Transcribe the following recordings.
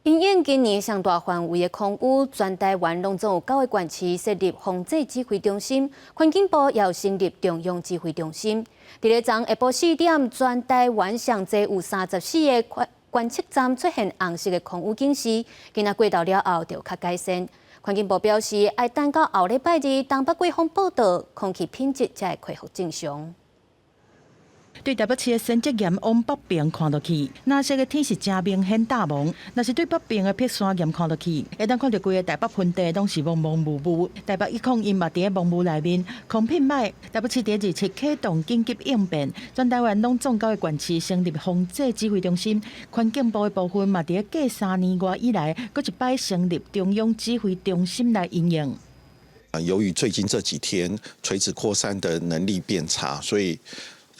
因應今年上大範圍的空污，全台灣攏總有九個縣市設立防制指揮中心，環境部也有成立中央指揮中心。佇咧昨下晡4點，全台灣上濟有34個觀測站出現紅色的空污警示，今仔過晝了後就較改善。環境部表示，愛等到後禮拜二東北季風報到，空氣品質才會恢復正常。對台北市的沈積岩往北邊看落去，藍色的天是誠明顯罩霧；若是對北邊的碧山岩看落去，會當看著規个台北盆地攏是濛濛霧霧。台北一空一嘛佇咧霧霧內面，空品䆀。台北市佇27啟動緊急應變，全台灣攏總九個縣市成立防制指揮中心。環境部的部分嘛佇咧過3年外以來，閣一擺成立中央指揮中心來因應。由於最近這幾天垂直擴散的能力變差，所以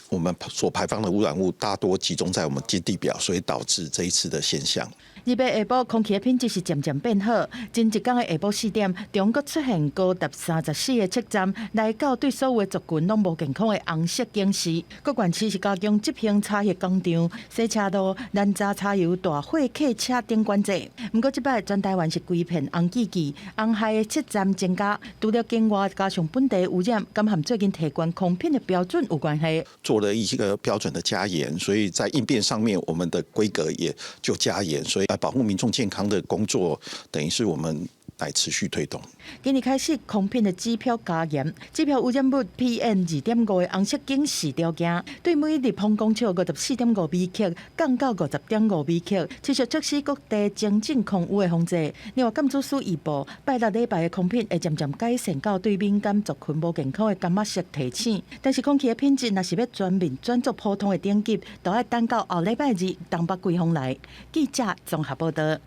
我們所排放的污染物大多集中在我們近地表，所以導致這一次的現象。28下晡空氣的品質是漸漸變好，前一工的下晡4點，中國出現高達34個測站，來到對所有的族群攏無健康的紅色警示。各縣市是加強執行查核工場、洗車路、攔查柴油大貨客車等管制。毋過這擺全台灣是規片紅記記，紅海的測站增加，除了境外加上本地污染，敢和最近提懸空品的標準有關係。做了一個標準的加嚴，所以在應變上面，我們的規格也就加嚴，所以來保護民眾健康的工作，等於是我們來持續推動。今年開始，空品的指標加嚴，指標污染物 PM 2.5的紅色警示條件，對每立方公尺54.5微克降到50.5微克，持續促使各地精進空污的防制。另外，鑑主司預報，拜六禮拜的空品會漸漸改善到對敏感族群無健康的柑仔色提醒。但是空氣的品質若是欲全面轉做普通的等級，都愛等到後禮拜二東北季風來。記者綜合報道。